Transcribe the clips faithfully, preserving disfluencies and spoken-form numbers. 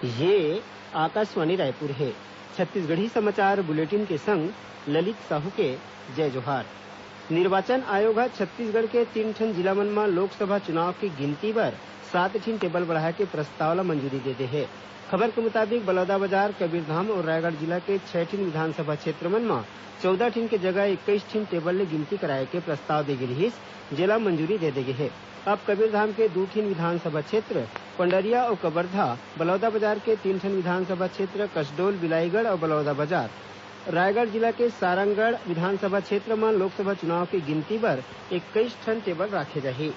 ये आकाशवाणी रायपुर हे। छत्तीसगढ़ी समाचार बुलेटिन के संग ललित साहू के जय जोहार। निर्वाचन आयोग ह छत्तीसगढ़ के तीन ठन जिला मन म लोकसभा चुनाव के गिनती बर सात ठिन टेबल बढ़ाए के प्रस्ताव ल मंजूरी दे दे हे। खबर के मुताबिक, बलौदाबाजार, कबीरधाम अउ रायगढ़ जिला के छह ठिन विधानसभा क्षेत्र मन म चौदह ठिन के जगह इक्कीस ठिन टेबल ले गिनती कराए के प्रस्ताव दे गे रिहिस, जेला मंजूरी दे दे गे हे। अब कबीरधाम के दू ठिन विधानसभा क्षेत्र, पंडरिया अउ कवर्धा, बलौदाबाजार के तीन ठन विधानसभा क्षेत्र, कसडोल, बिलाईगढ़ अउ बलौदाबाजार, रायगढ़ जिला के सारंगढ़ विधानसभा क्षेत्र म लोकसभा चुनाव के गिनती बर इक्कीस ठन टेबल राखे जाही।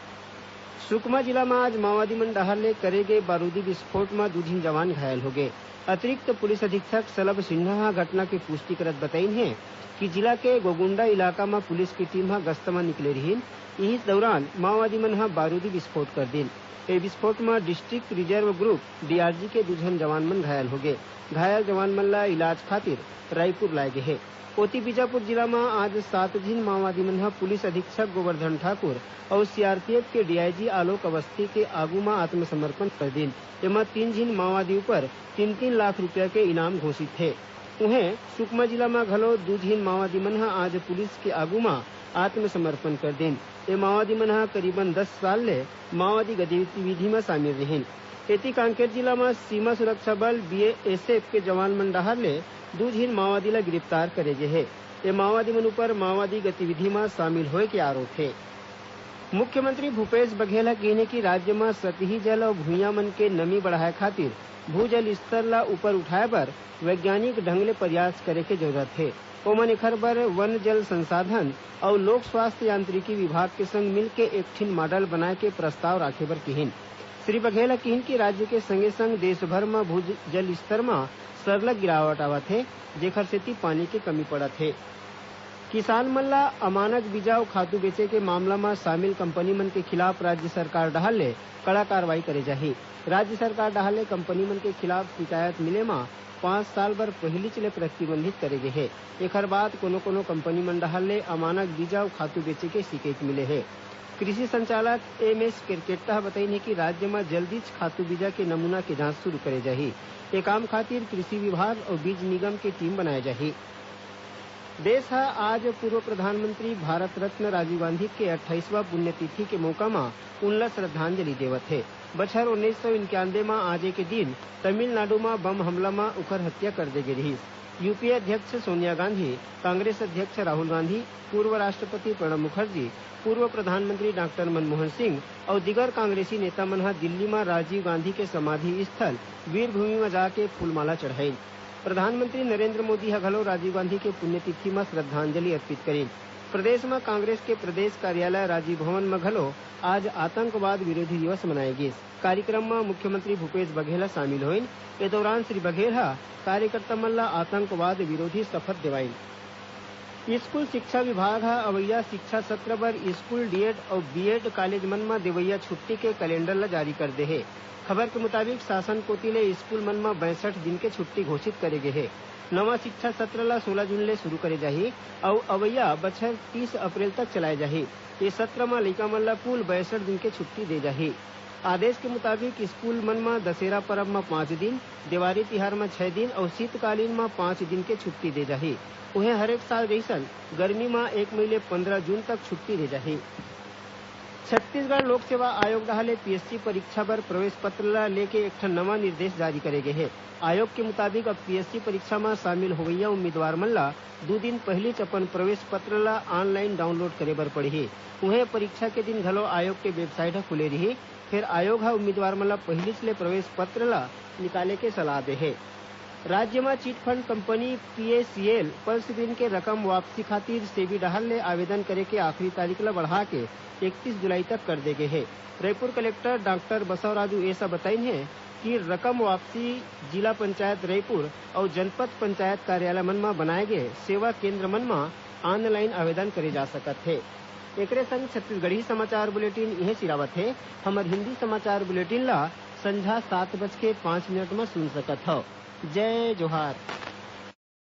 सुकमा जिला म आज माओवादी मन डहार ले करे गे बारूदी विस्फोट म दू झिन जवान घायल होगे। अतिरिक्त पुलिस अधीक्षक सलभ सिन्हा ह घटना के पुष्टि करत बताइन हे कि जिला के गोगुंडा इलाका म पुलिस के टीम ह गश्त म निकले रिहिन। इही दौरान माओवादी मन ह बारूदी विस्फोट कर दिन। ए विस्फोट म डिस्ट्रिक्ट रिजर्व ग्रुप, डीआरजी, के दू झन जवान मन घायल होगे। घायल जवान मन ल इलाज खातिर रायपुर लाए गे हे। ओती, बीजापुर जिला म आज सात झिन माओवादी मन ह पुलिस अधीक्षक गोवर्धन ठाकुर अउ सीआरपीएफ के डीआईजी आलोक अवस्थी के आगू म आत्मसमर्पण कर दिन। एमा तीन झिन माओवादी ऊपर तीन तीन लाख रुपया के इनाम घोषित हे। उहें, सुकमा जिला म घलो दू झिन माओवादी मन ह आज पुलिस के आगू म आत्मसमर्पण कर दिन। ए माओवादी मन ह करीबन दस साल ले माओवादी गतिविधि म शामिल रिहिन। एती, कांकेर जिला म सीमा सुरक्षा बल, बीएसएफ, के जवान मन डहार ले दू झिन माओवादी ल गिरफ्तार करे गे हे। ए माओवादी मन ऊपर माओवादी गतिविधि म शामिल होए के आरोप हे। मुख्यमंत्री भूपेश बघेल ह किहिन हे कि राज्य म सतही जल अउ भुइयां मन के नमी बढ़ाए खातिर भूजल स्तर ल ऊपर उठाए बर वैज्ञानिक ढंग ले प्रयास करे के जरूरत हे। ओमन एखर बर वन जल संसाधन अउ लोक स्वास्थ्य यांत्रिकी विभाग के संग मिलके एक ठिन मॉडल बनाए के प्रस्ताव राखे बर किहिन। श्री बघेल ह किहिन कि राज्य के संगे-संग देश भर म भू जल स्तर म सरलग गिरावट आवत हे, जेखर सेती पानी के कमी पड़त हे। किसान मन ल अमानक बीजा अउ खातू बेचे के मामला म शामिल कंपनी मन के खिलाफ राज्य सरकार डहार ले कड़ा कार्रवाई करे जाही। राज्य सरकार डहार ले कंपनी मन के खिलाफ शिकायत मिले म पाँच साल बर पहिलीच ले प्रतिबंधित करे गे हे। एखर बाद कोनो-कोनो कंपनी मन डहार ले अमानक बीजा अउ खातू बेचे के शिकायत मिले हे। कृषि संचालक एम एस केरकेट्टा ह बताइन हे कि राज्य म जल्दीच खातू बीजा के नमूना के जांच शुरू करे जाही। ए काम खातिर कृषि विभाग अउ बीज निगम के टीम बनाए जाही। देश ह आज पूर्व प्रधानमंत्री भारत रत्न राजीव गांधी के अट्ठाईसवां पुण्यतिथि के मौका म उनला श्रद्धांजलि देवत हे। बछर उन्नीस सौ इक्यानवे म आजे के दिन तमिलनाडु म बम हमला म उखर हत्या कर दे गे रिहिस। यूपीए अध्यक्ष सोनिया गांधी, कांग्रेस अध्यक्ष राहुल गांधी, पूर्व राष्ट्रपति प्रणब मुखर्जी, पूर्व प्रधानमंत्री डॉक्टर मनमोहन सिंह अउ दिगर कांग्रेसी नेता मन ह दिल्ली म राजीव गांधी के समाधि स्थल वीर भूमि म जाके फूलमाला चढ़ाइन। प्रधानमंत्री नरेंद्र मोदी ह घलो राजीव गांधी के पुण्यतिथि म श्रद्धांजलि अर्पित करिन। प्रदेश म कांग्रेस के प्रदेश कार्यालय राजीव भवन म घलो आज आतंकवाद विरोधी दिवस मनाए गिस। कार्यक्रम म मुख्यमंत्री भूपेश बघेल ह शामिल होइन। ए दौरान श्री बघेल ह कार्यकर्ता मन ल आतंकवाद विरोधी शपथ देवाइन। स्कूल शिक्षा विभाग ह अवइया शिक्षा सत्र बर स्कूल डीएड अउ बीएड कॉलेज मन म देवइया छुट्टी के कैलेंडर ल जारी कर दे हे। खबर के मुताबिक, शासन कोति ले स्कूल मन म बासठ दिन के छुट्टी घोषित करे गे हे। नवा शिक्षा सत्र ल सोला जून ले शुरू करे जाही अउ अवइया बछर तीस अप्रैल तक चलाए जाही। ये सत्र म लइका मन ल कुल बासठ दिन के छुट्टी दे जाही। आदेश के मुताबिक, स्कूल मन म दशहरा परब म पाँच दिन, देवारी तिहार म छह दिन अउ शीतकालीन म पाँच दिन के छुट्टी दे जाही। उहें, हरेक साल जइसन गर्मी म एक मई ले पंद्रह जून तक छुट्टी दे जाही। छत्तीसगढ़ लोक सेवा आयोग डहार ले पीएससी परीक्षा बर प्रवेश पत्र ल लेके एक ठन नवा निर्देश जारी करे गे हे। आयोग के मुताबिक, अब पीएससी परीक्षा म शामिल होवइया उम्मीदवार मन ल दू दिन पहिलीच अपन प्रवेश पत्र ल ऑनलाइन डाउनलोड करे बर पड़ही। उहें, परीक्षा के दिन घलो आयोग के वेबसाइट ह खुले रिही। फेर आयोग ह उम्मीदवार मन ल पहिलीच ले प्रवेश पत्र ल निकाले के सलाह दे हे। राज्य म चिटफंड कंपनी पीएसीएल पल्सग्रीन के रकम वापसी खातिर सेबी डहार ले आवेदन करे के आखिरी तारीख ल बढ़ा के इकतीस जुलाई तक कर दे गे हे। Raipur collector doctor Basavaraju S ह बताइन हे कि रकम वापसी जिला पंचायत रईपुर अउ जनपद पंचायत कार्यालय मन म बनाए गे सेवा केंद्र मन म ऑनलाइन आवेदन करे जा सकत हे। एकरे संग छत्तीसगढ़ी समाचार बुलेटिन इहें सिरावत हे। हमर हिंदी समाचार बुलेटिन ला संझा सात बज के पाँच मिनट म सुन सकत हव। जय जोहार।